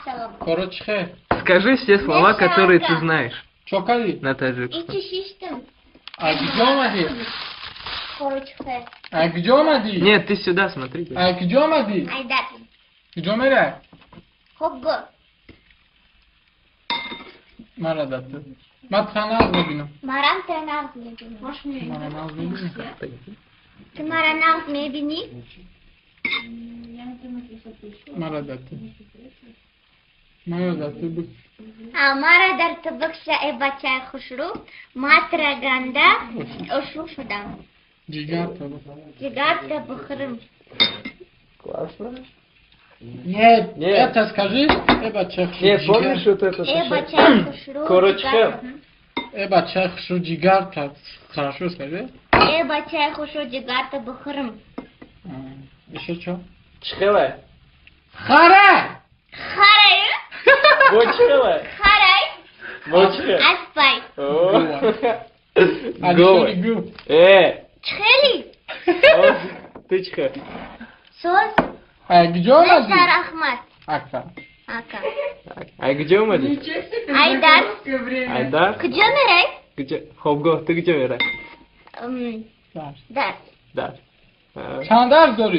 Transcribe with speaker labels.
Speaker 1: Салом.
Speaker 2: Короче.
Speaker 3: Скажи все слова, которые ты знаешь
Speaker 2: Чо кардӣ?
Speaker 3: На таджикском.
Speaker 1: Ичи шиштам.
Speaker 2: А куҷо омадӣ?
Speaker 1: Короче.
Speaker 2: А куҷо омадӣ?
Speaker 3: Нет, ты сюда смотри.
Speaker 2: А куҷо омадӣ?
Speaker 1: Айдар.
Speaker 2: Куҷо мерай?
Speaker 1: Хобго.
Speaker 2: Мара дар ту. Ман тура нағз мебинам.
Speaker 1: Марам тра нағз мебинам.
Speaker 2: Мара нағз мебинӣ?
Speaker 1: Ту мара нағз мебинӣ?
Speaker 2: Мара дар ту. Мара дар ту бик.
Speaker 1: А мара дар ту бикша, э бачаи хушрӯ, ма тра ганда ошӯ шудам.
Speaker 2: Ҷигар та бих.
Speaker 1: Ҷигар та бихӯрам.
Speaker 3: Классно.
Speaker 2: Нет,
Speaker 3: Нет.
Speaker 2: это скажи, э бачаи хушрӯ.
Speaker 3: Нет, помнишь вот это?
Speaker 1: Э бачаи хушрӯ.
Speaker 3: Короче.
Speaker 2: Э бачаи хушрӯ, ҷигар та. Хорошо скажи.
Speaker 1: Э бачаи хушрӯ, ҷигар та бихӯрам.
Speaker 2: Ещё что?
Speaker 3: Чхеле.
Speaker 2: Хара!
Speaker 1: Харай.
Speaker 3: Бо чхеле.
Speaker 1: Харай.
Speaker 3: Бо чхе.
Speaker 1: Аспай.
Speaker 2: Алишери гу.
Speaker 3: Э.
Speaker 1: Чхели.
Speaker 3: Ты чхе.
Speaker 1: Соз.
Speaker 2: А куҷо омадӣ?
Speaker 1: Неса, рахмат.
Speaker 2: Ака.
Speaker 1: Ака.
Speaker 3: А куҷо омадӣ?
Speaker 1: Айдар.
Speaker 3: Айдар?
Speaker 1: Куҷо мерай?
Speaker 3: Куҷо? Хобгоҳ, ту куҷо мерай?
Speaker 1: Дарс.
Speaker 3: Дарс.
Speaker 2: Чанд дарс дорӣ?